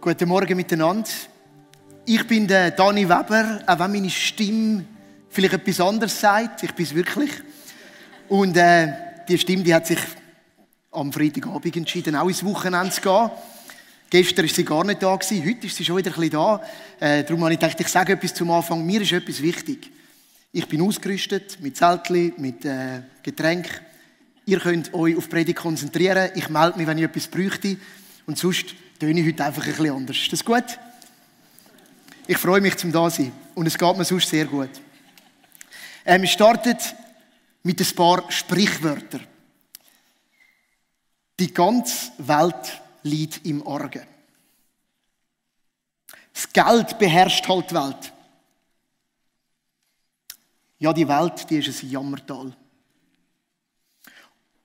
Guten Morgen miteinander. Ich bin der Dani Weber, auch wenn meine Stimme vielleicht etwas anderes sagt. Ich bin es wirklich. Und die Stimme, die hat sich am Freitagabend entschieden, auch ins Wochenende zu gehen. Gestern war sie gar nicht da, heute ist sie schon wieder ein bisschen da. Darum habe ich gedacht, ich sage etwas zum Anfang. Mir ist etwas wichtig. Ich bin ausgerüstet mit Zeltchen, mit Getränk. Ihr könnt euch auf die Predigt konzentrieren. Ich melde mich, wenn ich etwas bräuchte. Und sonst töne ich heute einfach ein bisschen anders. Ist das gut? Ich freue mich, zum da sein. Und es geht mir sonst sehr gut. Wir starten mit ein paar Sprichwörtern. Die ganze Welt liegt im Argen. Das Geld beherrscht halt die Welt. Ja, die Welt, die ist ein Jammertal.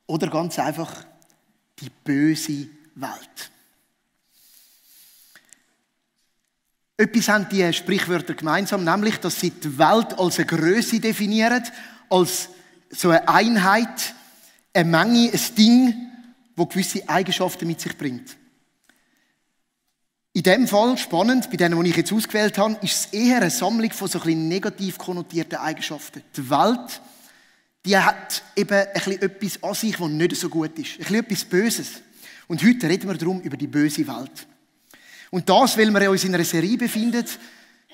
Oder ganz einfach, die böse Welt. Etwas haben die Sprichwörter gemeinsam, nämlich, dass sie die Welt als eine Größe definieren, als so eine Einheit, eine Menge, ein Ding, das gewisse Eigenschaften mit sich bringt. In dem Fall, spannend, bei denen, die ich jetzt ausgewählt habe, ist es eher eine Sammlung von so ein bisschen negativ konnotierten Eigenschaften. Die Welt, die hat eben ein bisschen etwas an sich, was nicht so gut ist. Ein bisschen etwas Böses. Und heute reden wir darum über die böse Welt. Und das, weil wir uns in einer Serie befinden,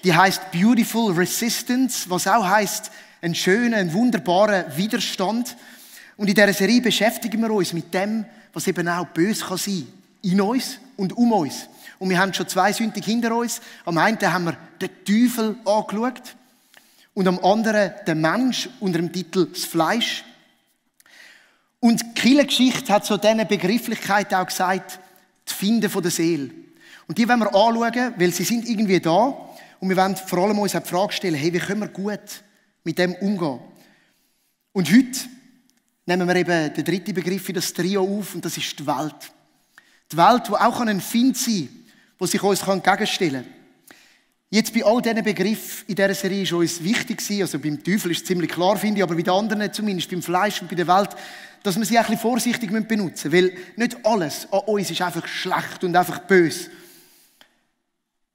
die heisst Beautiful Resistance, was auch heisst, ein schöner, ein wunderbarer Widerstand. Und in dieser Serie beschäftigen wir uns mit dem, was eben auch böse kann sein. In uns und um uns. Und wir haben schon 2 Sünden hinter uns. Am einen haben wir den Teufel angeschaut. Und am anderen den Mensch unter dem Titel das Fleisch. Und die Kirchengeschichte hat so diese Begrifflichkeit auch gesagt, die Finden von der Seele. Und die wollen wir anschauen, weil sie sind irgendwie da. Und wir wollen vor allem uns auch die Frage stellen, hey, wie können wir gut mit dem umgehen? Und heute nehmen wir eben den dritten Begriff in das Trio auf, und das ist die Welt. Die Welt, die auch ein Find sein kann, der sich uns entgegenstellen kann. Jetzt bei all diesen Begriffen in dieser Serie ist uns wichtig gewesen, also beim Teufel ist es ziemlich klar, finde ich, aber bei den anderen zumindest, beim Fleisch und bei der Welt, dass wir sie ein bisschen vorsichtig benutzen müssen. Weil nicht alles an uns ist einfach schlecht und einfach böse.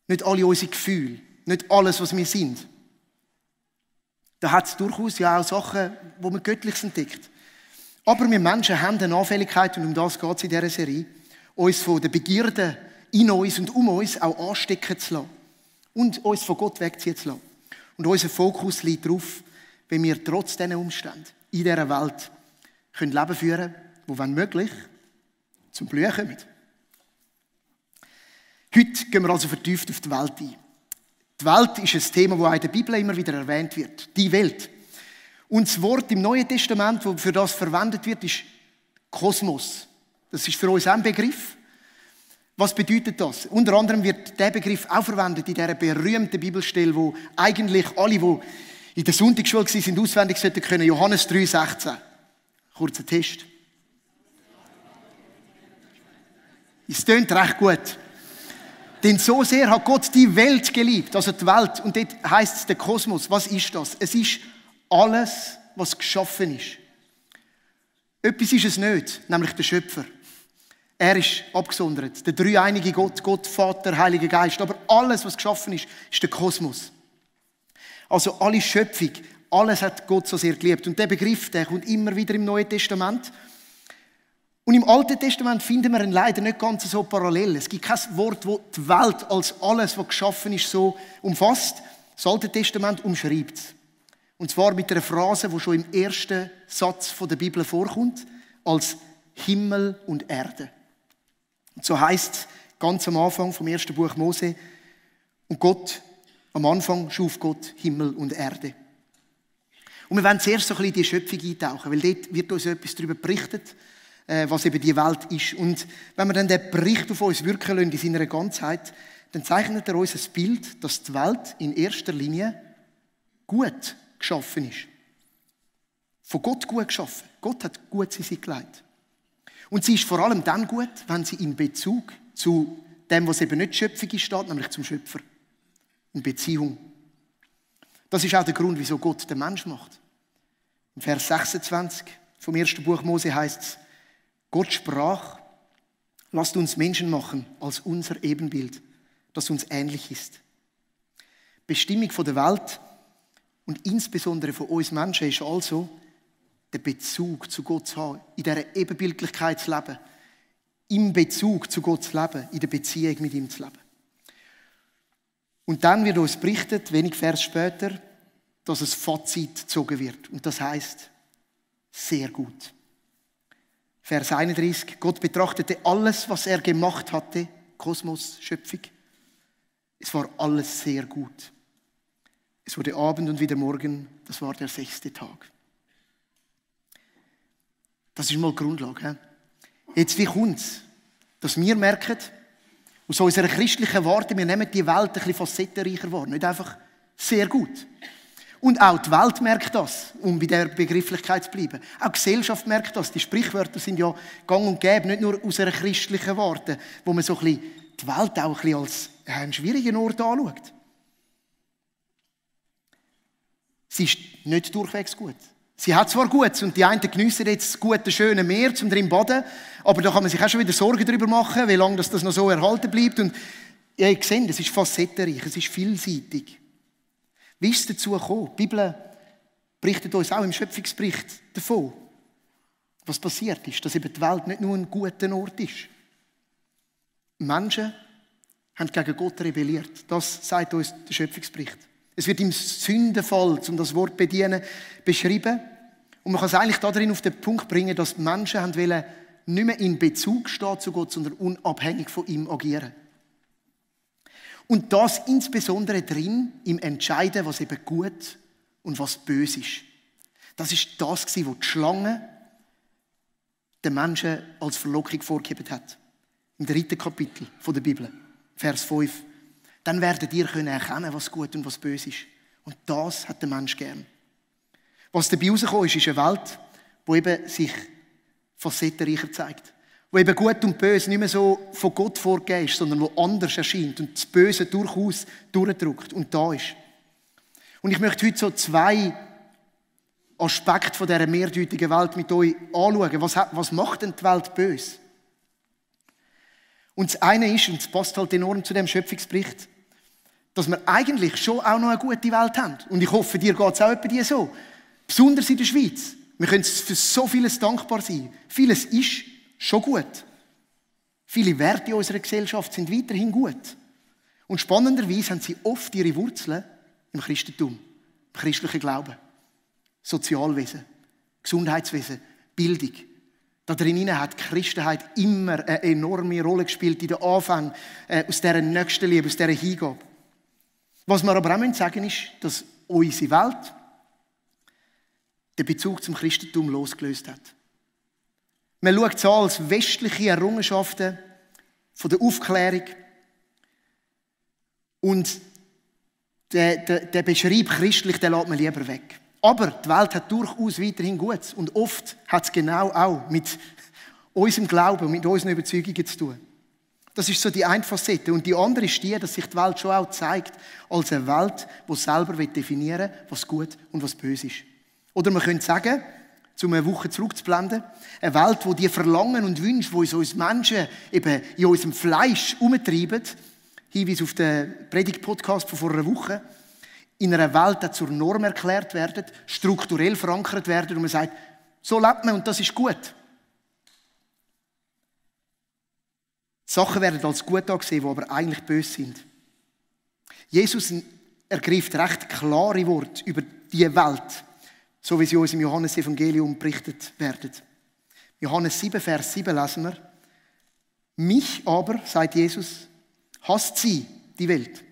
Nicht alle unsere Gefühle, nicht alles, was wir sind. Da hat es durchaus ja auch Sachen, die man Göttliches entdeckt. Aber wir Menschen haben eine Anfälligkeit, und um das geht es in dieser Serie, uns von den Begierden in uns und um uns auch anstecken zu lassen. Und uns von Gott wegziehen zu lassen. Und unser Fokus liegt darauf, wenn wir trotz diesen Umständen in dieser Welt Leben führen können, die, wenn möglich, zum Blühen kommen. Heute gehen wir also vertieft auf die Welt ein. Die Welt ist ein Thema, das in der Bibel immer wieder erwähnt wird. Die Welt. Und das Wort im Neuen Testament, das für das verwendet wird, ist Kosmos. Das ist für uns auch ein Begriff. Was bedeutet das? Unter anderem wird dieser Begriff auch verwendet in dieser berühmten Bibelstelle, wo eigentlich alle, die in der Sonntagsschule waren, auswendig sollten können. Johannes 3,16. Kurzer Test. Es tönt recht gut. Denn so sehr hat Gott die Welt geliebt, also die Welt. Und dort heisst es der Kosmos. Was ist das? Es ist alles, was geschaffen ist. Etwas ist es nicht, nämlich der Schöpfer. Er ist abgesondert. Der dreieinige Gott, Gott, Vater, Heiliger Geist. Aber alles, was geschaffen ist, ist der Kosmos. Also alle Schöpfung, alles hat Gott so sehr geliebt. Und der Begriff, der kommt immer wieder im Neuen Testament. Und im Alten Testament finden wir ihn leider nicht ganz so parallel. Es gibt kein Wort, das die Welt als alles, was geschaffen ist, so umfasst. Das Alte Testament umschreibt es. Und zwar mit einer Phrase, die schon im ersten Satz der Bibel vorkommt, als Himmel und Erde. Und so heisst es ganz am Anfang vom ersten Buch Mose, und Gott, am Anfang schuf Gott Himmel und Erde. Und wir wollen zuerst so ein bisschen in die Schöpfung eintauchen, weil dort wird uns etwas darüber berichtet, was eben die Welt ist. Und wenn wir dann den Bericht auf uns wirken lassen, in seiner Ganzheit, dann zeichnet er uns ein Bild, dass die Welt in erster Linie gut geschaffen ist. Von Gott gut geschaffen. Gott hat gut sie gelegt. Und sie ist vor allem dann gut, wenn sie in Bezug zu dem, was eben nicht Schöpfung steht, nämlich zum Schöpfer. In Beziehung. Das ist auch der Grund, wieso Gott den Mensch macht. Im Vers 26 vom ersten Buch Mose heißt es, Gott sprach, lasst uns Menschen machen als unser Ebenbild, das uns ähnlich ist. Die Bestimmung der Welt und insbesondere von uns Menschen ist also, den Bezug zu Gott zu haben, in dieser Ebenbildlichkeit zu leben, im Bezug zu Gott zu leben, in der Beziehung mit ihm zu leben. Und dann wird uns berichtet, wenig Vers später, dass ein Fazit gezogen wird. Und das heißt sehr gut. Vers 31. Gott betrachtete alles, was er gemacht hatte, Kosmos, Schöpfung. Es war alles sehr gut. Es wurde Abend und wieder Morgen, das war der 6. Tag. Das ist mal die Grundlage. Jetzt, wie kommt es, dass wir merken, aus unserer christlichen Warte, wir nehmen die Welt ein bisschen facettenreicher wahr, nicht einfach sehr gut. Und auch die Welt merkt das, um bei dieser Begrifflichkeit zu bleiben. Auch die Gesellschaft merkt das. Die Sprichwörter sind ja gang und gäbe, nicht nur aus einer christlichen Warte, wo man so ein bisschen die Welt auch ein bisschen als einen schwierigen Ort anschaut. Sie ist nicht durchwegs gut. Sie hat zwar Gutes und die einen geniessen jetzt das gute, schöne Meer zum drin baden, aber da kann man sich auch schon wieder Sorgen darüber machen, wie lange das noch so erhalten bleibt. Und ja, ihr seht, es ist facettenreich, es ist vielseitig. Wie ist es dazu gekommen? Die Bibel berichtet uns auch im Schöpfungsbericht davon, was passiert ist, dass eben die Welt nicht nur ein guter Ort ist. Menschen haben gegen Gott rebelliert. Das sagt uns der Schöpfungsbericht. Es wird im Sündenfall, um das Wort bedienen, beschrieben. Und man kann es eigentlich darin auf den Punkt bringen, dass die Menschen wollen nicht mehr in Bezug stehen zu Gott, sondern unabhängig von ihm agieren. Und das insbesondere drin, im Entscheiden, was eben gut und was böse ist. Das ist das, was die Schlange den Menschen als Verlockung vorgegeben hat. Im 3. Kapitel der Bibel, Vers 5. Dann werdet ihr erkennen, was gut und was böse ist. Und das hat der Mensch gern. Was dabei rausgekommen ist eine Welt, die eben sich facettenreicher zeigt. Wo eben Gut und Böse nicht mehr so von Gott vorgegeben ist, sondern wo anders erscheint und das Böse durchaus durchdrückt und da ist. Und ich möchte heute so 2 Aspekte von dieser mehrdeutigen Welt mit euch anschauen. Was macht denn die Welt böse? Und das eine ist, und es passt halt enorm zu dem Schöpfungsbericht, dass wir eigentlich schon auch noch eine gute Welt haben. Und ich hoffe, dir geht es auch etwa dir so. Besonders in der Schweiz. Wir können für so vieles dankbar sein. Vieles ist schon gut. Viele Werte in unserer Gesellschaft sind weiterhin gut. Und spannenderweise haben sie oft ihre Wurzeln im Christentum, im christlichen Glauben. Sozialwesen, Gesundheitswesen, Bildung. Da drinnen hat die Christenheit immer eine enorme Rolle gespielt in den Anfängen, aus dieser Nächstenliebe, aus dieser Hingabe. Was wir aber auch sagen müssen, ist, dass unsere Welt den Bezug zum Christentum losgelöst hat. Man schaut es an als westliche Errungenschaften von der Aufklärung und der Beschreib christlich, den lässt man lieber weg. Aber die Welt hat durchaus weiterhin Gutes und oft hat es genau auch mit unserem Glauben, mit unseren Überzeugungen zu tun. Das ist so die eine Facette. Und die andere ist die, dass sich die Welt schon auch zeigt als eine Welt, die selber definieren will, was gut und was böse ist. Oder man könnte sagen, um eine Woche zurückzublenden, eine Welt, die die Verlangen und Wünsche, die uns Menschen eben in unserem Fleisch umtreiben, Hinweis auf den Predigt-Podcast von vor einer Woche, in einer Welt, die zur Norm erklärt werden, strukturell verankert werden und man sagt, so lebt man und das ist gut. Sachen werden als gut angesehen, die aber eigentlich böse sind. Jesus ergreift recht klare Worte über diese Welt, so wie sie uns im Johannes-Evangelium berichtet werden. Johannes 7, Vers 7 lesen wir. Mich aber, sagt Jesus, hasst sie, die Welt,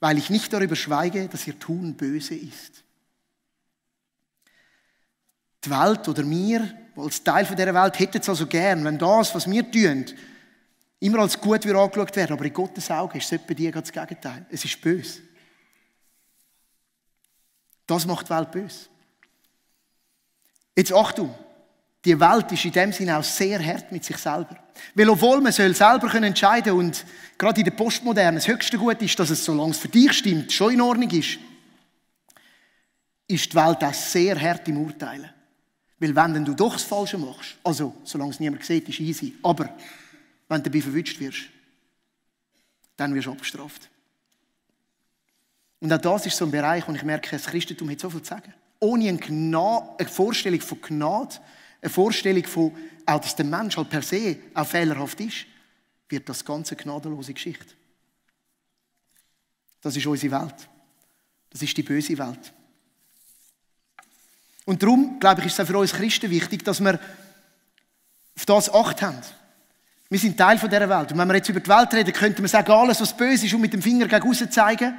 weil ich nicht darüber schweige, dass ihr Tun böse ist. Die Welt oder wir, als Teil dieser Welt, hätten es also gern, wenn das, was wir tun, immer als gut angeschaut werden. Aber in Gottes Augen ist es etwa das Gegenteil. Es ist böse. Das macht die Welt böse. Jetzt Achtung, die Welt ist in dem Sinne auch sehr hart mit sich selber. Weil obwohl man selber entscheiden kann und gerade in der Postmoderne das höchste Gut ist, dass es, solange es für dich stimmt, schon in Ordnung ist die Welt auch sehr hart im Urteilen. Weil wenn du doch das Falsche machst, also solange es niemand sieht, ist easy, aber wenn du dabei verwünscht wirst, dann wirst du abgestraft. Und auch das ist so ein Bereich, wo ich merke, das Christentum hat so viel zu sagen. Ohne eine Vorstellung von Gnade, eine Vorstellung von, auch dass der Mensch halt per se auch fehlerhaft ist, wird das ganz eine gnadenlose Geschichte. Das ist unsere Welt. Das ist die böse Welt. Und darum, glaube ich, ist es auch für uns Christen wichtig, dass wir auf das Acht haben. Wir sind Teil von dieser Welt. Und wenn wir jetzt über die Welt reden, könnten wir sagen, alles, was böse ist, und mit dem Finger gegen aussen zeigen.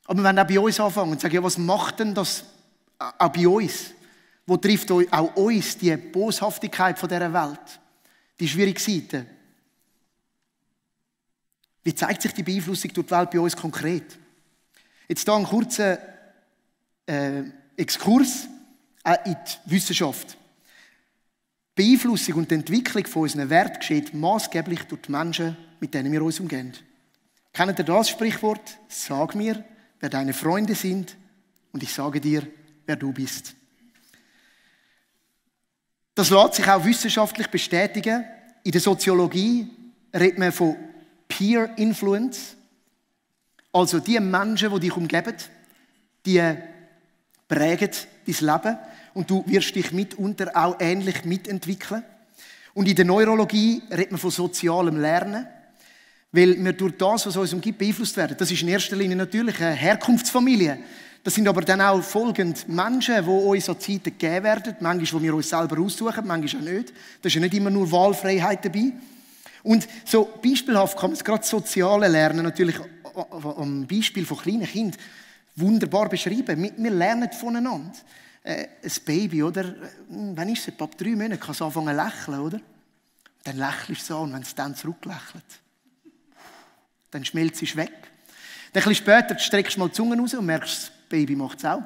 Aber wir wollen auch bei uns anfangen und sagen, ja, was macht denn das auch bei uns? Wo trifft auch uns die Boshaftigkeit von dieser Welt? Die schwierige Seite? Wie zeigt sich die Beeinflussung durch die Welt bei uns konkret? Jetzt hier ein kurzer Exkurs in die Wissenschaft. Die Beeinflussung und die Entwicklung von unseren Werten geschieht maßgeblich durch die Menschen, mit denen wir uns umgehen. Kennt ihr das Sprichwort? Sag mir, wer deine Freunde sind, und ich sage dir, wer du bist. Das lässt sich auch wissenschaftlich bestätigen. In der Soziologie redet man von Peer Influence. Also die Menschen, die dich umgeben, die prägen dein Leben und du wirst dich mitunter auch ähnlich mitentwickeln. Und in der Neurologie redet man von sozialem Lernen, weil wir durch das, was uns umgibt, beeinflusst werden. Das ist in erster Linie natürlich eine Herkunftsfamilie. Das sind aber dann auch folgend Menschen, die uns an Zeiten gegeben werden, manchmal, die wir uns selber aussuchen, manchmal auch nicht. Da ist ja nicht immer nur Wahlfreiheit dabei. Und so beispielhaft kann man es gerade soziale Lernen natürlich am Beispiel von kleinen Kindern wunderbar beschreiben. Wir lernen voneinander. Ein Baby, oder? Wann ist es? Ab 3 Monaten kann es anfangen zu lächeln, oder? Dann lächelst du so, und wenn es dann zurücklächelt, dann schmelzt es weg. Dann ein bisschen später streckst du mal die Zunge raus und merkst, das Baby macht es auch.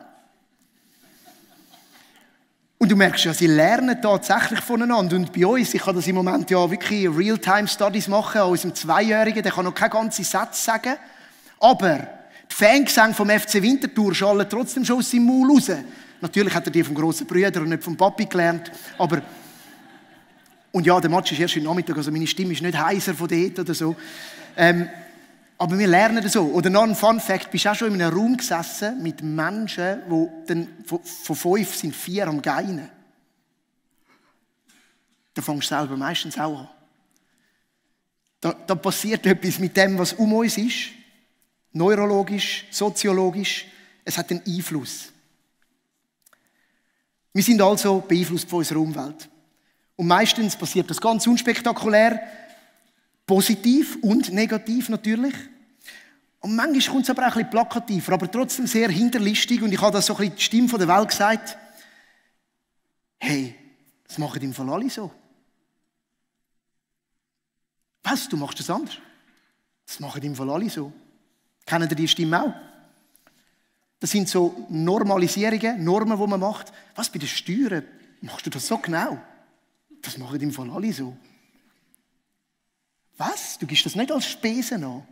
Und du merkst ja, sie lernen tatsächlich voneinander. Und bei uns, ich kann das im Moment ja wirklich Real-Time-Studies machen, an unserem 2-Jährigen, der kann noch keine ganzen Sätze sagen. Aber die Fangesänge vom FC Winterthur schallen trotzdem schon aus seinem Maul raus. Natürlich hat er die vom grossen Bruder und nicht vom Papi gelernt. Aber und ja, der Match ist erst heute Nachmittag, also meine Stimme ist nicht heiser von dort oder so. Aber wir lernen das so. Oder noch ein Fun Fact, bist du auch schon in einem Raum gesessen mit Menschen, die dann von 5 sind 4 am Geinen. Da fängst du selber meistens auch an. Da passiert etwas mit dem, was um uns ist. Neurologisch, soziologisch. Es hat einen Einfluss. Wir sind also beeinflusst von unserer Umwelt. Und meistens passiert das ganz unspektakulär, positiv und negativ natürlich. Und manchmal kommt es aber auch ein bisschen plakativer, aber trotzdem sehr hinterlistig. Und ich habe das so ein bisschen die Stimme von der Welt gesagt. Hey, das machen im Fall alle so. Was, du machst das anders? Das machen im Fall alle so. Kennen ihr die Stimme auch? Das sind so Normalisierungen, Normen, die man macht. Was, bei den Steuern? Machst du das so genau? Das machen im Fall alle so. Was? Du gibst das nicht als Spesen an?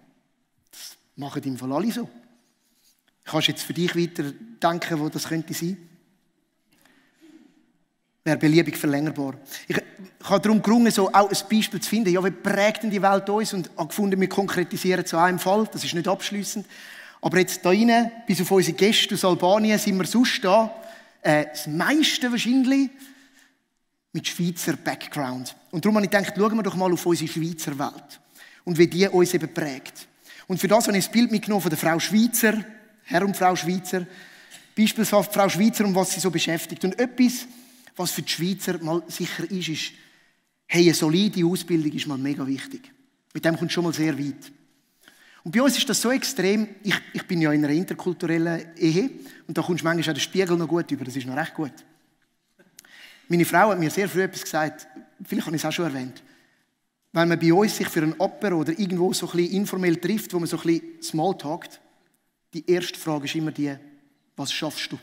Das machen im Fall alle so. Kannst du jetzt für dich weiter denken, wo das könnte sein? Wäre beliebig verlängerbar. Ich habe darum gerungen, so auch ein Beispiel zu finden. Ja, wie prägt denn die Welt uns? Und habe gefunden, wir konkretisieren zu einem Fall. Das ist nicht abschliessend. Aber jetzt da rein, bis auf unsere Gäste aus Albanien, sind wir sonst da. Das meiste wahrscheinlich mit Schweizer Background. Und darum habe ich gedacht, schauen wir doch mal auf unsere Schweizer Welt. Und wie die uns eben prägt. Und für das habe ich ein Bild mitgenommen von der Frau Schweizer, Herr und Frau Schweizer. Beispielsweise Frau Schweizer, um was sie so beschäftigt. Und etwas, was für die Schweizer mal sicher ist, hey, eine solide Ausbildung ist mal mega wichtig. Mit dem kommt schon mal sehr weit. Und bei uns ist das so extrem, ich bin ja in einer interkulturellen Ehe und da kommst du manchmal auch den Spiegel noch gut über, das ist noch recht gut. Meine Frau hat mir sehr früh etwas gesagt, vielleicht habe ich es auch schon erwähnt. Wenn man bei uns sich für ein Apero oder irgendwo so ein bisschen informell trifft, wo man so ein bisschen smalltalkt, die erste Frage ist immer die, was schaffst du?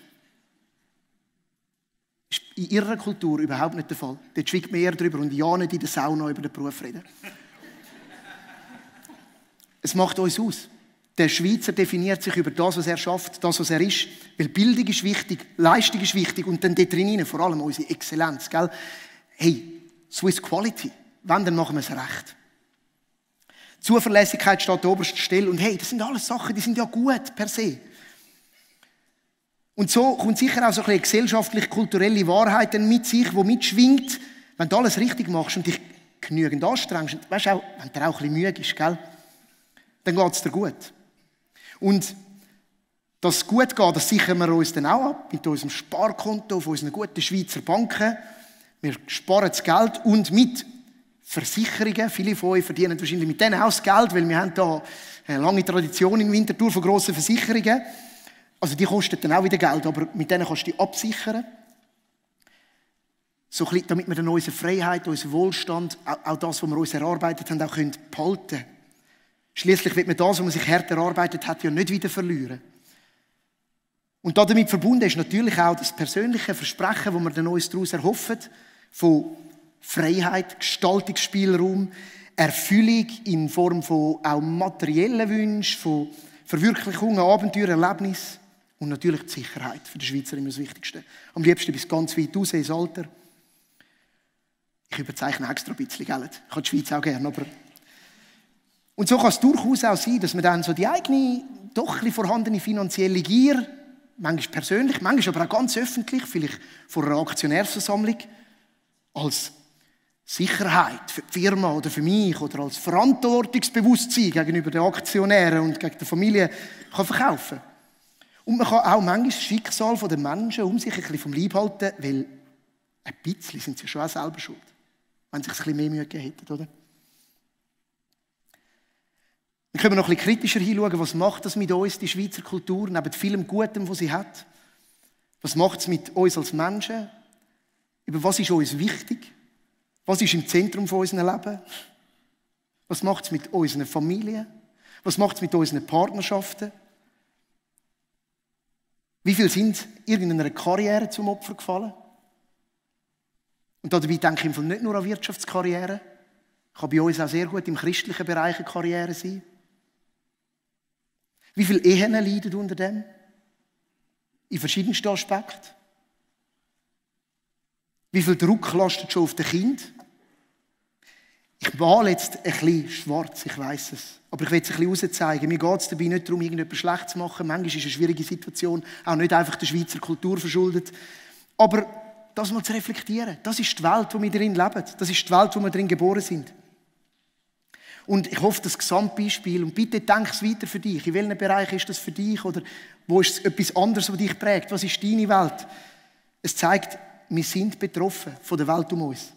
Das ist in ihrer Kultur überhaupt nicht der Fall. Dort schweigt man eher drüber und ja nicht in der Sauna über den Beruf reden. Es macht uns aus. Der Schweizer definiert sich über das, was er schafft, das, was er ist. Weil Bildung ist wichtig, Leistung ist wichtig und dann dort drin vor allem unsere Exzellenz. Gell? Hey, Swiss Quality. Wenn, dann machen wir es recht. Zuverlässigkeit steht an oberster Stelle. Und hey, das sind alles Sachen, die sind ja gut per se. Und so kommt sicher auch so eine gesellschaftlich-kulturelle Wahrheit dann mit sich, die mitschwingt, wenn du alles richtig machst und dich genügend anstrengst. Weißt du auch, wenn du auch ein bisschen müde bist, gell? Dann geht es dir gut. Und das gut geht, das sichern wir uns dann auch ab mit unserem Sparkonto von unseren guten Schweizer Banken. Wir sparen das Geld und mit Versicherungen. Viele von euch verdienen wahrscheinlich mit denen auch das Geld, weil wir haben da eine lange Tradition in Winterthur von grossen Versicherungen. Also die kosten dann auch wieder Geld, aber mit denen kannst du dich absichern. So ein bisschen, damit wir dann unsere Freiheit, unseren Wohlstand, auch das, was wir uns erarbeitet haben, auch behalten können. Schliesslich wird man das, was man sich hart erarbeitet hat, ja nicht wieder verlieren. Und damit verbunden ist natürlich auch das persönliche Versprechen, das wir dann uns daraus erhoffen, von Freiheit, Gestaltungsspielraum, Erfüllung in Form von auch materiellen Wünschen, von Verwirklichungen, Abenteuer, Erlebnis und natürlich die Sicherheit für die Schweizer immer das Wichtigste. Am liebsten bis ganz weit raus ins Alter. Ich überzeichne extra ein bisschen, gell? Ich habe die Schweiz auch gerne, aber... Und so kann es durchaus auch sein, dass man dann so die eigene, doch ein bisschen vorhandene finanzielle Gier, manchmal persönlich, manchmal aber auch ganz öffentlich, vielleicht vor einer Aktionärsversammlung, als Sicherheit für die Firma oder für mich oder als Verantwortungsbewusstsein gegenüber den Aktionären und gegen die Familie kann verkaufen. Und man kann auch manchmal das Schicksal der Menschen um sich ein bisschen vom Leib halten, weil ein bisschen sind sie schon auch selber schuld, wenn sie sich ein bisschen mehr Mühe gegeben hätten, oder? Dann können wir noch ein bisschen kritischer hinschauen, was macht das mit uns, die Schweizer Kultur, neben vielem Gutem, was sie hat. Was macht es mit uns als Menschen? Über was ist uns wichtig? Was ist im Zentrum von unserem Leben? Was macht es mit unseren Familien? Was macht es mit unseren Partnerschaften? Wie viele sind irgendeiner Karriere zum Opfer gefallen? Und dabei denke ich nicht nur an Wirtschaftskarriere. Kann bei uns auch sehr gut im christlichen Bereich eine Karriere sein. Wie viele Ehen leiden unter dem? In verschiedensten Aspekten. Wie viel Druck lastet schon auf den Kind? Ich male jetzt ein bisschen schwarz, ich weiss es. Aber ich will es ein bisschen rauszeigen. Mir geht es dabei nicht darum, irgendetwas schlecht zu machen. Manchmal ist eine schwierige Situation auch nicht einfach der Schweizer Kultur verschuldet. Aber das mal zu reflektieren, das ist die Welt, in der wir drin leben. Das ist die Welt, in der wir drin geboren sind. Und ich hoffe, das Gesamtbeispiel, und bitte denk es weiter für dich. In welchem Bereich ist das für dich? Oder wo ist es etwas anderes, was dich prägt? Was ist deine Welt? Es zeigt, wir sind betroffen von der Welt um uns.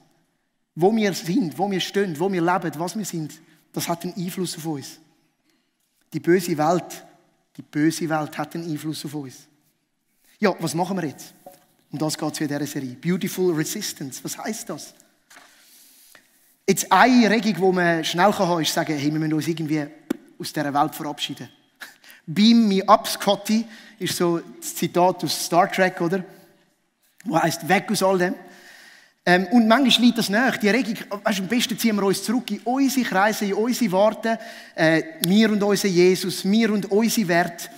Wo wir sind, wo wir stehen, wo wir leben, was wir sind, das hat einen Einfluss auf uns. Die böse Welt hat einen Einfluss auf uns. Ja, was machen wir jetzt? Um das geht es in dieser Serie. Beautiful Resistance. Was heisst das? Jetzt eine Regung, die man schnell haben kann, ist sagen, hey, wir müssen uns irgendwie aus dieser Welt verabschieden. Beam me up, Scotty, ist so das Zitat aus Star Trek, oder? Wo heisst, weg aus all dem. Und manchmal liegt das nach. Die Regung, weißt, am besten ziehen wir uns zurück in unsere Kreise, in unsere Worte. Wir und unser Jesus, wir und unsere Werte.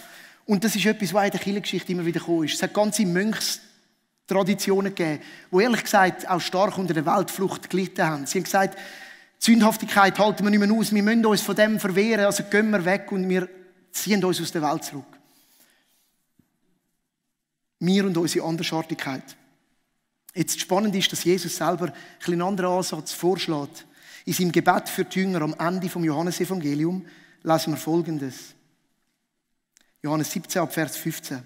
Und das ist etwas, was in der Kirchengeschichte immer wieder gekommen ist. Es hat ganze Mönchstraditionen gegeben, die ehrlich gesagt auch stark unter der Weltflucht gelitten haben. Sie haben gesagt, Sündhaftigkeit halten wir nicht mehr aus, wir müssen uns von dem verwehren, also gehen wir weg und wir ziehen uns aus der Welt zurück. Wir und unsere Andersartigkeit. Jetzt spannend ist, dass Jesus selber einen anderen Ansatz vorschlägt. In seinem Gebet für die Jünger am Ende vom Johannesevangelium lesen wir Folgendes. Johannes 17, Vers 15.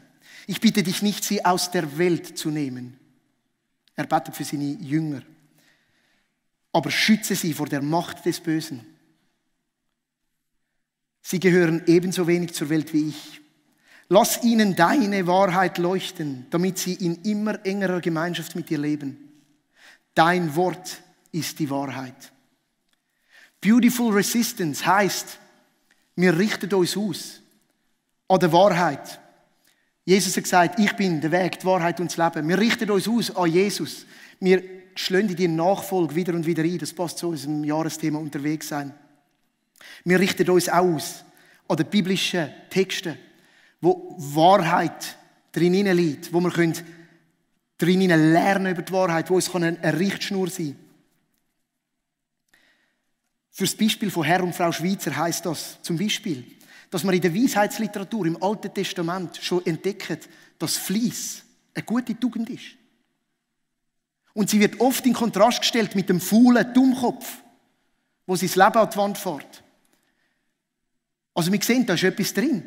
Ich bitte dich nicht, sie aus der Welt zu nehmen. Er betet für seine Jünger. Aber schütze sie vor der Macht des Bösen. Sie gehören ebenso wenig zur Welt wie ich. Lass ihnen deine Wahrheit leuchten, damit sie in immer engerer Gemeinschaft mit dir leben. Dein Wort ist die Wahrheit. Beautiful Resistance heisst, wir richten uns aus an der Wahrheit. Jesus hat gesagt, ich bin der Weg, die Wahrheit und das Leben. Wir richten uns aus an Jesus. Wir schlagen in die Nachfolge wieder und wieder ein. Das passt zu unserem Jahresthema unterwegs sein. Wir richten uns auch aus an den biblischen Texten, wo Wahrheit drin liegt, wo wir drin lernen über die Wahrheit, wo es eine Richtschnur sein kann. Für das Beispiel von Herr und Frau Schweizer heisst das zum Beispiel, dass man in der Weisheitsliteratur im Alten Testament schon entdeckt, dass Fleiss eine gute Tugend ist. Und sie wird oft in Kontrast gestellt mit dem faulen Dummkopf, wo sein Leben an die Wand fährt. Also wir sehen, da ist etwas drin.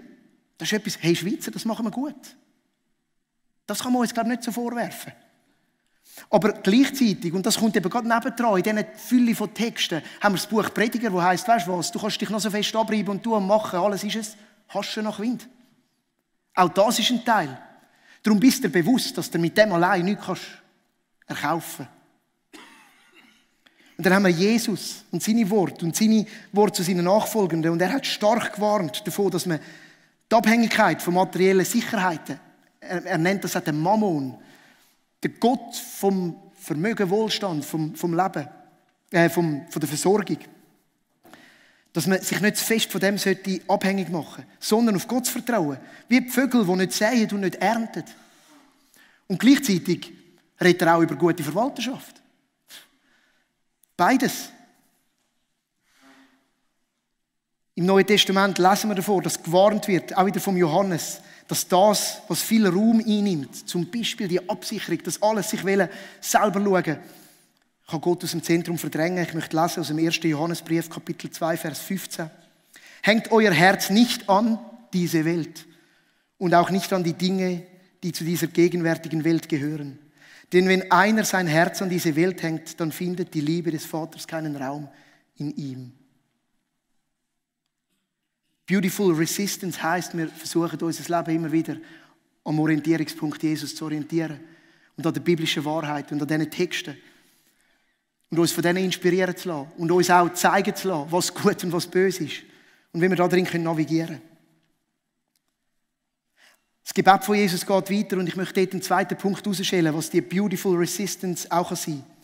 Da ist etwas, hey Schweizer, das machen wir gut. Das kann man uns, glaube ich, nicht so vorwerfen. Aber gleichzeitig, und das kommt eben gerade nebendran, in dieser Fülle von Texten, haben wir das Buch Prediger, wo heisst, weißt du was, du kannst dich noch so fest abreiben und tun und machen, alles ist es, hast du nach Wind. Auch das ist ein Teil. Darum bist du dir bewusst, dass du mit dem allein nichts erkaufen kannst. Und dann haben wir Jesus und seine Worte zu seinen Nachfolgenden. Und er hat stark gewarnt davon, dass man die Abhängigkeit von materiellen Sicherheiten, er nennt das auch den Mammon, der Gott vom Vermögen, Wohlstand, vom Leben, von der Versorgung, dass man sich nicht zu fest von dem sollte abhängig machen, sondern auf Gott zu vertrauen. Wie die Vögel, die nicht säen und nicht ernten. Und gleichzeitig redet er auch über gute Verwalterschaft. Beides. Im Neuen Testament lesen wir davor, dass gewarnt wird, auch wieder vom Johannes, dass das, was viel Raum einnimmt, zum Beispiel die Absicherung, dass alles sich selber schauen, kann Gott aus dem Zentrum verdrängen. Ich möchte lesen aus dem 1. Johannesbrief, Kapitel 2, Vers 15. Hängt euer Herz nicht an diese Welt und auch nicht an die Dinge, die zu dieser gegenwärtigen Welt gehören. Denn wenn einer sein Herz an diese Welt hängt, dann findet die Liebe des Vaters keinen Raum in ihm. Beautiful Resistance heisst, wir versuchen unser Leben immer wieder am Orientierungspunkt Jesus zu orientieren und an der biblischen Wahrheit und an diesen Texten und uns von denen inspirieren zu lassen und uns auch zeigen zu lassen, was gut und was böse ist und wie wir da drin navigieren können. Das Gebet von Jesus geht weiter und ich möchte dort einen zweiten Punkt herausstellen, was die Beautiful Resistance auch sein kann.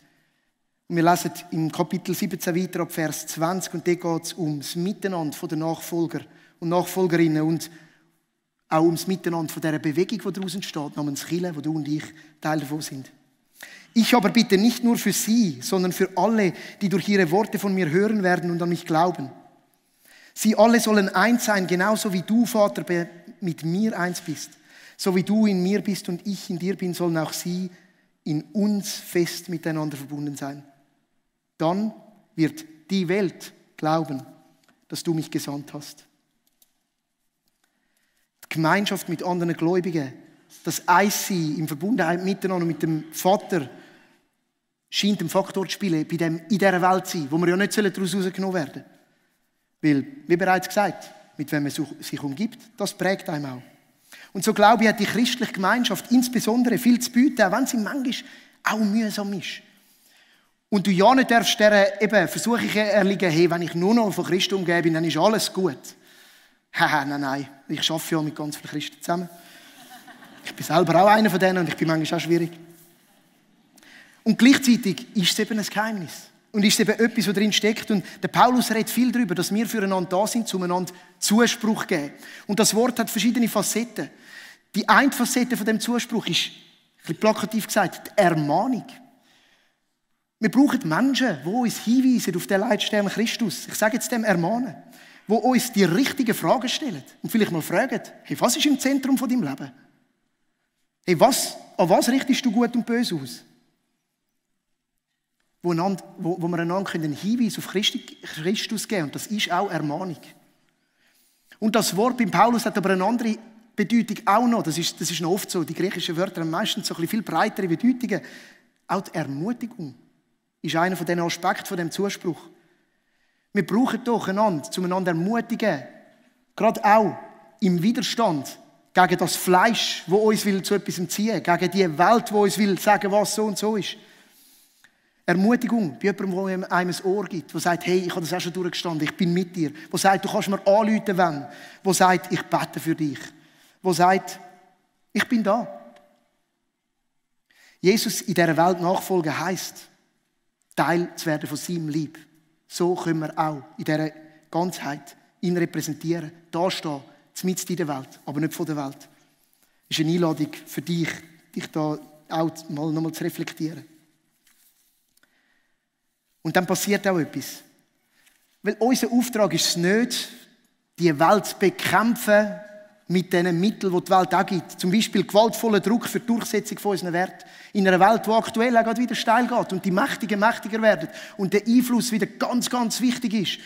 Und wir lesen im Kapitel 17 weiter ab Vers 20 und dort geht es um das Miteinander der Nachfolger und Nachfolgerinnen und auch um das Miteinander von dieser Bewegung, die daraus entsteht, namens Kirche, wo du und ich Teil davon sind. Ich aber bitte nicht nur für sie, sondern für alle, die durch ihre Worte von mir hören werden und an mich glauben. Sie alle sollen eins sein, genauso wie du, Vater, mit mir eins bist. So wie du in mir bist und ich in dir bin, sollen auch sie in uns fest miteinander verbunden sein. Dann wird die Welt glauben, dass du mich gesandt hast. Die Gemeinschaft mit anderen Gläubigen, das Eissein im Verbundenheit miteinander mit dem Vater, scheint einen Faktor zu spielen bei dem in dieser Welt sein, wo wir ja nicht daraus rausgenommen werden sollen. Weil, wie bereits gesagt, mit wem man sich umgibt, das prägt einem auch. Und so glaube ich, hat die christliche Gemeinschaft insbesondere viel zu bieten, auch wenn sie manchmal auch mühsam ist. Und du ja nicht darfst dieser Versuchung erliegen, hey, wenn ich nur noch von Christen umgeben bin, dann ist alles gut. Nein, ich arbeite ja mit ganz vielen Christen zusammen. Ich bin selber auch einer von denen und ich bin manchmal auch schwierig. Und gleichzeitig ist es eben ein Geheimnis. Und ist eben etwas, was drin steckt. Und der Paulus redet viel darüber, dass wir füreinander da sind, zueinander Zuspruch geben. Und das Wort hat verschiedene Facetten. Die eine Facette von dem Zuspruch ist, ein bisschen plakativ gesagt, die Ermahnung. Wir brauchen Menschen, die uns hinweisen auf den Leitstern Christus. Ich sage jetzt dem Ermahnen. Die uns die richtigen Fragen stellen. Und vielleicht mal fragen, hey, was ist im Zentrum von deinem Leben? Hey, an was richtest du gut und böse aus? Wo wir einander einen Hinweis auf Christus geben können. Und das ist auch Ermahnung. Und das Wort beim Paulus hat aber eine andere Bedeutung auch noch. Das ist noch oft so. Die griechischen Wörter haben meistens so ein bisschen viel breitere Bedeutungen. Auch die Ermutigung ist einer von diesen Aspekten von dem Zuspruch. Wir brauchen doch einander, zueinander ermutigen. Gerade auch im Widerstand gegen das Fleisch, das uns zu etwas ziehen will. Gegen die Welt, die uns sagen will, was so und so ist. Ermutigung bei jemandem, der einem ein Ohr gibt, der sagt, hey, ich habe das auch schon durchgestanden, ich bin mit dir. Der sagt, du kannst mir anrufen, wenn. Der sagt, ich bete für dich. Der sagt, ich bin da. Jesus in dieser Welt nachfolgen heisst, Teil zu werden von seinem Lieb. So können wir auch in dieser Ganzheit ihn repräsentieren, da stehen, mitten in der Welt, aber nicht von der Welt. Das ist eine Einladung für dich da auch nochmal zu reflektieren. Und dann passiert auch etwas. Weil unser Auftrag ist es nicht, die Welt zu bekämpfen mit den Mitteln, die die Welt auch gibt. Zum Beispiel gewaltvoller Druck für die Durchsetzung von unseren Werten. In einer Welt, die aktuell auch gerade wieder steil geht und die Mächtigen mächtiger werden und der Einfluss wieder ganz, ganz wichtig ist.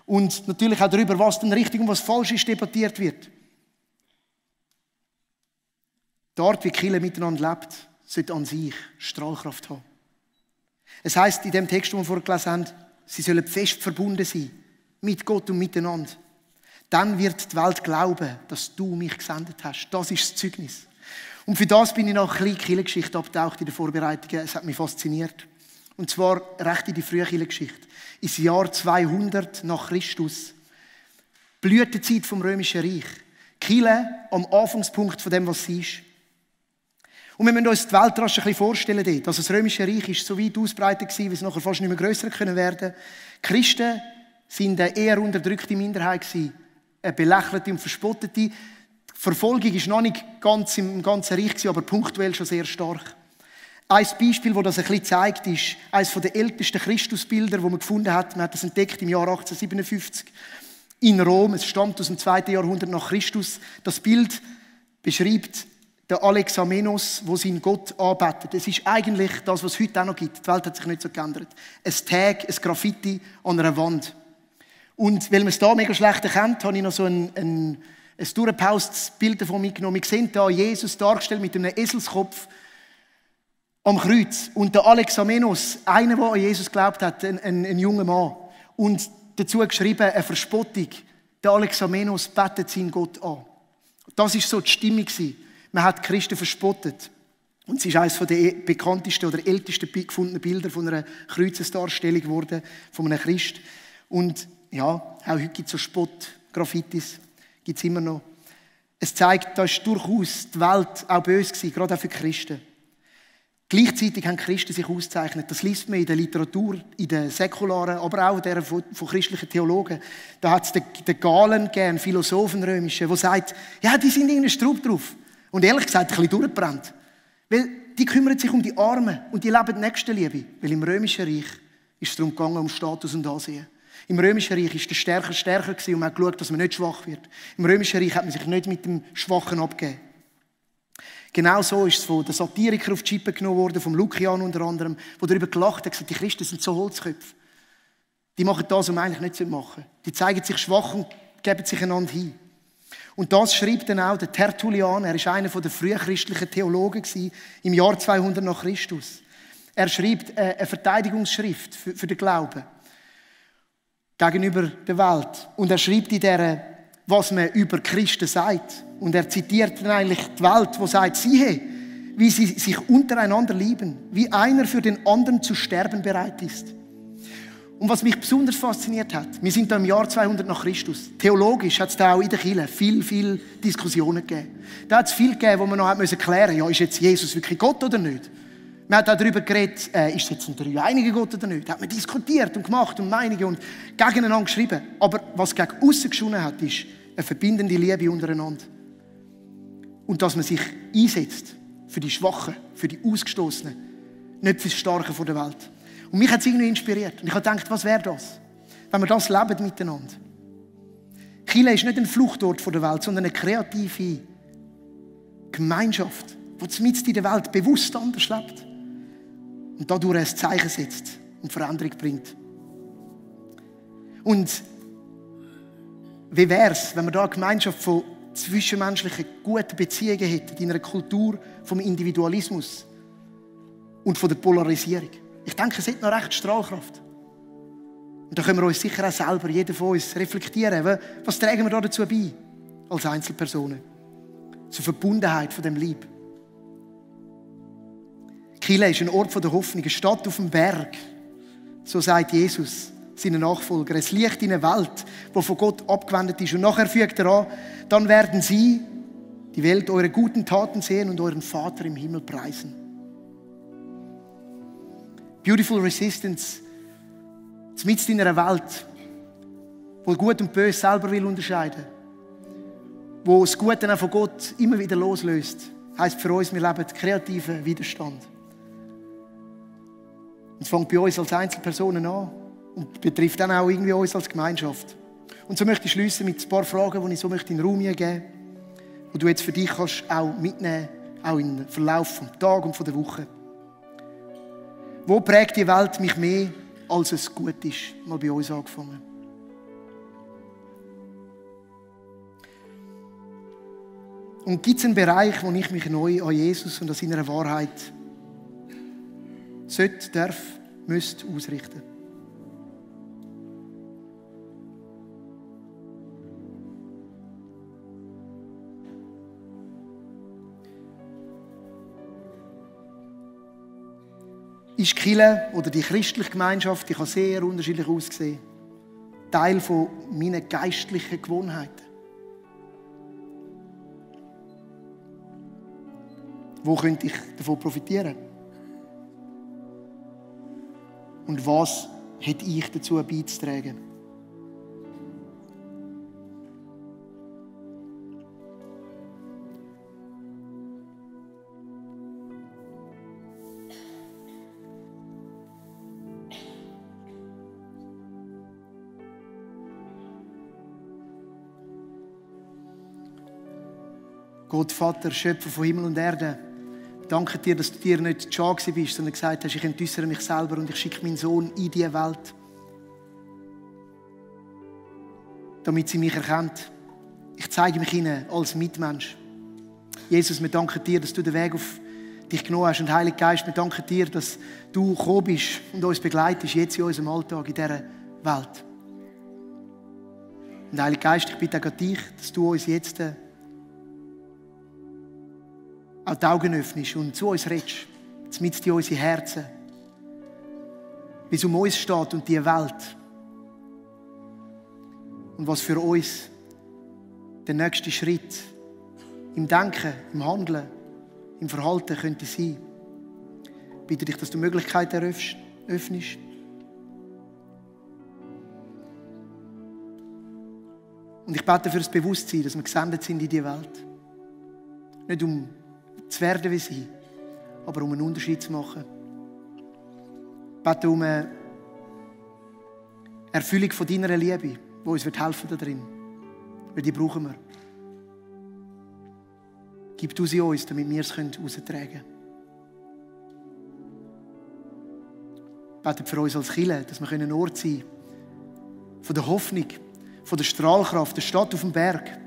Und natürlich auch darüber, was dann richtig und was falsch ist, debattiert wird. Die Art, wie die Kirche miteinander lebt, sollte an sich Strahlkraft haben. Es heisst in dem Text, den wir vorher gelesen haben, sie sollen fest verbunden sein mit Gott und miteinander. Dann wird die Welt glauben, dass du mich gesendet hast. Das ist das Zeugnis. Und für das bin ich nach einer kleinen Kirchengeschichte abgetaucht in den Vorbereitungen. Es hat mich fasziniert. Und zwar recht in die frühe Kirchengeschichte. Ins Jahr 200 nach Christus. Blütezeit vom Römischen Reich. Kirche am Anfangspunkt von dem, was sie ist. Und wir müssen uns die Welt rasch ein bisschen vorstellen dort. Also das Römische Reich ist so weit ausbreitet gewesen, wie es nachher fast nicht mehr grösser können werden. Die Christen sind eine eher unterdrückte Minderheit gewesen. Eine belächelte und verspottete. Die Verfolgung war noch nicht ganz im ganzen Reich gewesen, aber punktuell schon sehr stark. Ein Beispiel, das das ein bisschen zeigt, ist eines der ältesten Christusbilder, das man gefunden hat. Man hat das entdeckt im Jahr 1857 in Rom. Es stammt aus dem 2. Jahrhundert nach Christus. Das Bild beschreibt den Alexamenos, der seinen Gott anbetet. Es ist eigentlich das, was es heute auch noch gibt. Die Welt hat sich nicht so geändert. Ein Tag, ein Graffiti an einer Wand. Und weil man es da mega schlecht erkennt, habe ich noch so ein durchgepaustes Bild davon mitgenommen. Wir sehen da Jesus dargestellt mit einem Eselskopf am Kreuz. Und der Alexamenos, einer, der an Jesus geglaubt hat, ein junger Mann. Und dazu geschrieben, eine Verspottung. Der Alexamenos betet seinen Gott an. Das war so die Stimmung. Man hat Christen verspottet. Und es ist eines der bekanntesten oder ältesten gefundenen Bilder von einer Kreuzesdarstellung geworden, von einem Christ. Und ja, auch heute gibt es so Spott-Graffitis, gibt es immer noch. Es zeigt, da ist durchaus die Welt auch böse gewesen, gerade auch für Christen. Gleichzeitig haben Christen sich ausgezeichnet. Das liest man in der Literatur, in der säkularen, aber auch der von christlichen Theologen. Da hat es den Galen gegeben, einen Philosophen römischen, der sagt, ja, die sind irgendein Strub drauf. Und ehrlich gesagt, ein bisschen durchgebrannt. Weil die kümmern sich um die Armen und die leben Nächstenliebe. Weil im Römischen Reich ist es darum gegangen, um Status und Ansehen. Im Römischen Reich war der Stärker stärker gewesen und man hat geschaut, dass man nicht schwach wird. Im Römischen Reich hat man sich nicht mit dem Schwachen abgegeben. Genau so ist es von den Satirikern auf die Schippe genommen worden, vom Lukian unter anderem, der darüber gelacht hat, gesagt, die Christen sind so Holzköpfe. Die machen das, was man eigentlich nicht machen sollte. Die zeigen sich schwach und geben sich einander hin. Und das schreibt dann auch der Tertullian, er war einer der frühchristlichen Theologen im Jahr 200 nach Christus. Er schreibt eine Verteidigungsschrift für den Glauben gegenüber der Welt. Und er schreibt in der, was man über Christen sagt. Und er zitiert dann eigentlich die Welt, die sagt, siehe, wie sie sich untereinander lieben, wie einer für den anderen zu sterben bereit ist. Und was mich besonders fasziniert hat, wir sind da im Jahr 200 nach Christus. Theologisch hat es da auch in der Kirche viel Diskussionen gegeben. Da hat es viel gegeben, wo man noch klären musste, ja, ist jetzt Jesus wirklich Gott oder nicht? Man hat auch darüber geredet, ist es jetzt ein dreieiniger Gott oder nicht? Da hat man diskutiert und gemacht und Meinungen und gegeneinander geschrieben. Aber was gegen aussen geschonnen hat, ist eine verbindende Liebe untereinander. Und dass man sich einsetzt für die Schwachen, für die Ausgestoßenen, nicht für das Starke der Welt. Und mich hat es irgendwie inspiriert. Und ich habe gedacht, was wäre das, wenn wir das leben miteinander? Kirche ist nicht ein Fluchtort der Welt, sondern eine kreative Gemeinschaft, die mitten in der Welt bewusst anders lebt und dadurch ein Zeichen setzt und Veränderung bringt. Und wie wäre es, wenn wir da eine Gemeinschaft von zwischenmenschlichen guten Beziehungen hätten, in einer Kultur vom Individualismus und von der Polarisierung? Ich denke, es hat noch recht Strahlkraft. Und da können wir uns sicher auch selber, jeder von uns, reflektieren. Was tragen wir da dazu bei, als Einzelpersonen? Zur Verbundenheit von dem Lieb. Kirche ist ein Ort der Hoffnung, eine Stadt auf dem Berg. So sagt Jesus seinen Nachfolger. Es Licht in einer Welt, die von Gott abgewendet ist. Und nachher fügt er an, dann werden sie, die Welt, eure guten Taten sehen und euren Vater im Himmel preisen. Beautiful Resistance, mitten in einer Welt, wo Gut und Böse selber will unterscheiden, wo das Gute auch von Gott immer wieder loslöst, heisst für uns, wir leben kreativen Widerstand. Und es fängt bei uns als Einzelpersonen an, und betrifft dann auch irgendwie uns als Gemeinschaft. Und so möchte ich schliessen mit ein paar Fragen, die ich so in den Raum geben möchte, die du jetzt für dich kannst auch mitnehmen, auch im Verlauf des Tages und der Woche. Wo prägt die Welt mich mehr, als es gut ist? Mal bei uns angefangen. Und gibt es einen Bereich, wo ich mich neu an Jesus und an seiner Wahrheit sollte, darf, müsste ausrichten? Ist die Kirche oder die christliche Gemeinschaft, die kann sehr unterschiedlich aussehen, Teil von meinen geistlichen Gewohnheiten? Wo könnte ich davon profitieren? Und was hätte ich dazu beizutragen? Gott, Vater, Schöpfer von Himmel und Erde, danke dir, dass du dir nicht schade bist, sondern gesagt hast, ich entäussere mich selber und ich schicke meinen Sohn in diese Welt, damit sie mich erkennt. Ich zeige mich ihnen als Mitmensch. Jesus, wir danken dir, dass du den Weg auf dich genommen hast. Und Heiliger Geist, wir danken dir, dass du gekommen bist und uns begleitest, jetzt in unserem Alltag, in dieser Welt. Und Heiliger Geist, ich bitte auch dich, dass du uns jetzt auch die Augen öffnest und zu uns redest, mit in unsere Herzen, wie es um uns steht und die Welt. Und was für uns der nächste Schritt im Denken, im Handeln, im Verhalten könnte sein. Ich bitte dich, dass du Möglichkeiten öffnest. Und ich bete für das Bewusstsein, dass wir gesendet sind in diese Welt. Nicht um zu werden wie sie, aber um einen Unterschied zu machen. Ich bete um eine Erfüllung von deiner Liebe, die uns helfen wird darin. Weil die brauchen wir. Gib du sie uns, damit wir es heraustragen können. Ich bete für uns als Kirche, dass wir ein Ort sein können von der Hoffnung, von der Strahlkraft, der Stadt auf dem Berg.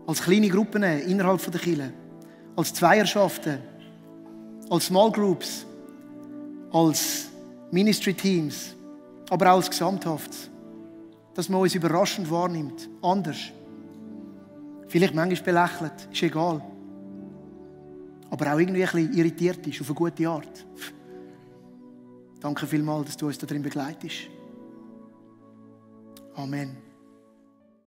Als kleine Gruppen innerhalb der Kirche, als Zweierschaften, als Small Groups, als Ministry Teams, aber auch als Gesamthaft. Dass man uns überraschend wahrnimmt, anders. Vielleicht manchmal belächelt, ist egal. Aber auch irgendwie ein bisschen irritiert ist, auf eine gute Art. Danke vielmals, dass du uns darin begleitest. Amen.